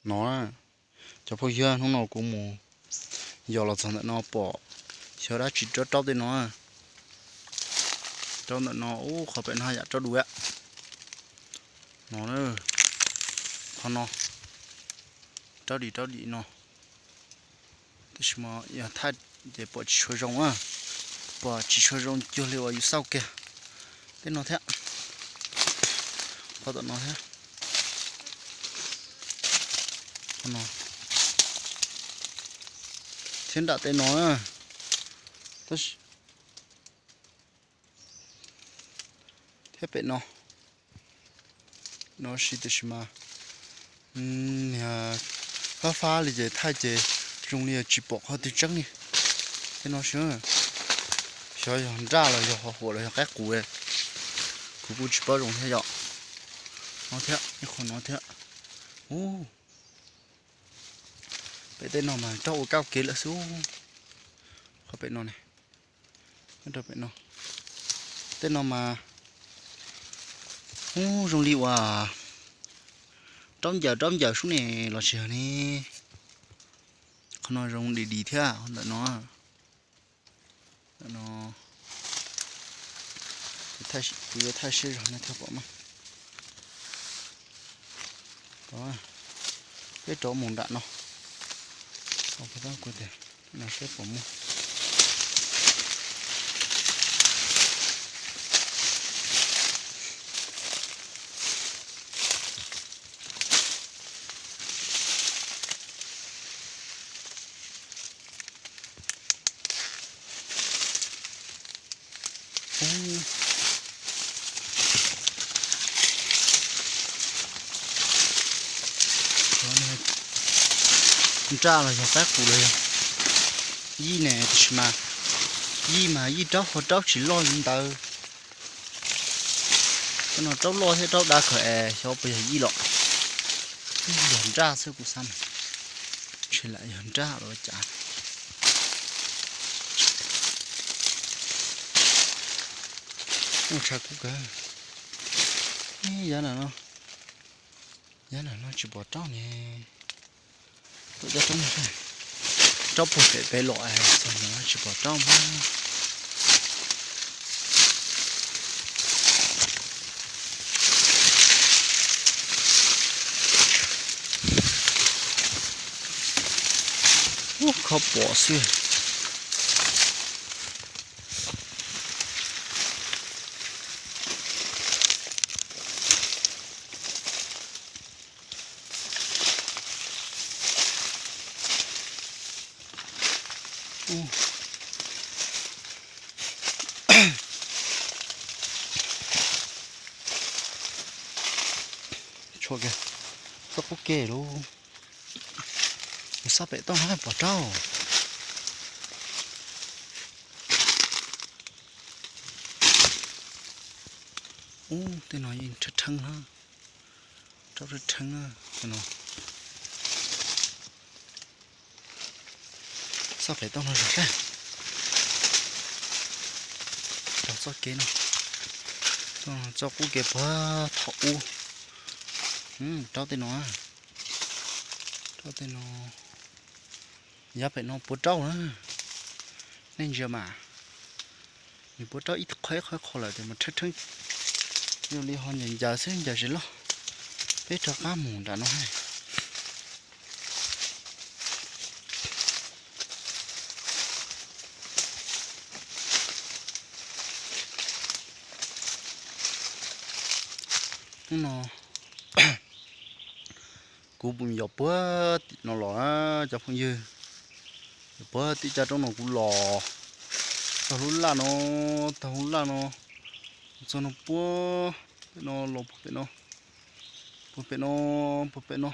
No, cov phooj ywg, hnub no kuv mus yos los txog ntawm no pom xyov dab tsi raub raub tej no. Raub ntawm no, ub, qhov pem no yam raub dua. No, qhov no raub dim raub dim no. Tab sis mas yog thaij ces pom tsis tshua zoo, pom tsis tshua zoo cuag li uas yus xauj kiag. Tej no thiab, qhov tom no thiab, qhov no thiab nram tej no, tab sis thiab pem no. No sis tab sis mas niag fab fab li ces thaij ces zoo li tsis pom qhov twg tseeb li. Tej no sis, xyov yog nraj los yog ho huam los yog qaib qus, kuv kuj tsis paub zoo thiab yom. No thiab ib qho no thiab. Ub, pem tej no mas raug ua kauj kev lawm xwb. Qhov pem no ne, rau pem no, tej no mas, ub, zoo li uas raub ncaws raub ncaws sub ne los tsis yog ne. Qhov no zoo dim dim thiab ntawm no. Ntawm no kuv yuav thaij siab zog nej thiaj pom mas. Peb rov mus nram no, kuv tias no seb puas muaj. Nraj los yog qaib qus los yog yij ne, tab sis mas yij mas yij raub ho raub tsis loj li ntawd. Tej no raub loj thiab raub dav kawg es xyov puas yog yij los yog nraj xwb kuv xav mas. Ntshe lam yog nraj los cas. Ub, tshav kub kawg. Ib yav no, yav no tsis pom raub ne. Tuaj cov roob, raub puag pem pem los es txog no tsis pom raub mas. Ub, kho pom xwb. Tshuav kiag txoj qub ke lauj. Kuv xauj pem toj no pom raub. Ub, tej no yeej rheeb rheeb na. Raub rheeb rheeb na tej no. Xauj pem toj no zog saib. Rau txoj kev no, txoj qub kev puag thaum ub. Raub tej no, raub tej no. Yav pem no puas raub na, nej ntsia mas, nws puas raub ib qho ib qho ib qho lawm ces mas rheeb rheeb. Yog li ho ncaws ncaws xwb ncaws tsis loj. Peb rov qab mus nram no hais. Hnub no kuv mus yos puag tim no los na cov phooj ywg. Yos puag tim caj roob no kuv los txog lub laj no, txog lub laj no, txog no puag pem no los puag pem no, puag pem no, puag pem no.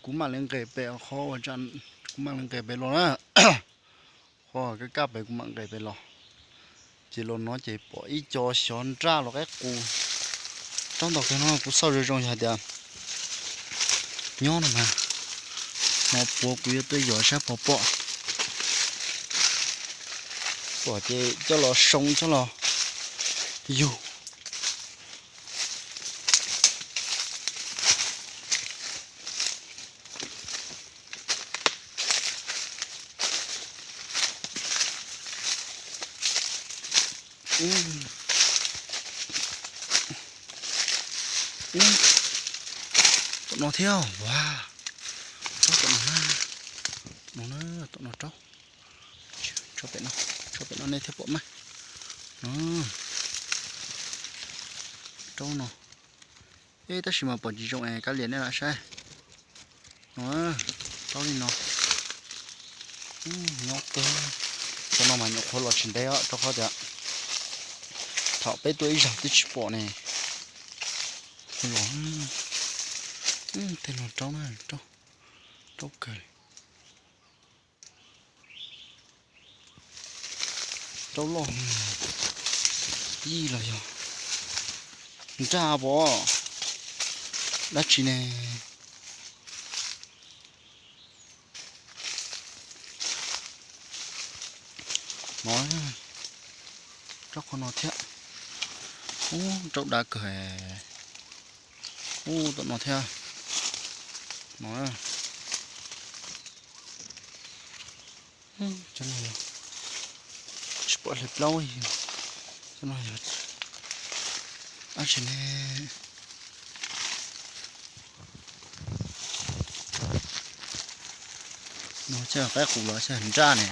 Kuv mam li nqes pem qhov uas, kuv mam li nqes pem los na. Qhov kaj kaj pem kuv mam nqes pem los. Ces los no ces pom ib co xyov nraj los qaib qus. Rab ntau kawg no kuv xauj zoo zoo yog tias nyob no mas, hmo puav kuv yuav tuaj yos saib puas pom. Pom ces coj los soo coj los yug. Ub, tom no thiab, ua, raub tom no na, tom no na, tom no raub. Tso pem no, tso pem no nej thiaj pom mas. No, raub no. Eb, tab sis mas pom tsis zoo es kav liam nej lam saib. No, raub li no. Nyob teb, cov no mas nyuam qhuav los tsis ntev os, rau qhov tias thaum peb tuaj ib zaug twb tsis pom ne. Los, tej no raub na, raub, raub kawg li. Raub loj, yij los yog nraj pom dab tsi ne. No, raub qhov no thiab. Ub, raub dav kawg. Ub, tom no thiab. No, cov no yog, tsis pom hle plaub, cov no yog dab tsi ne. No thiaj qaib qus los thiaj nraj ne.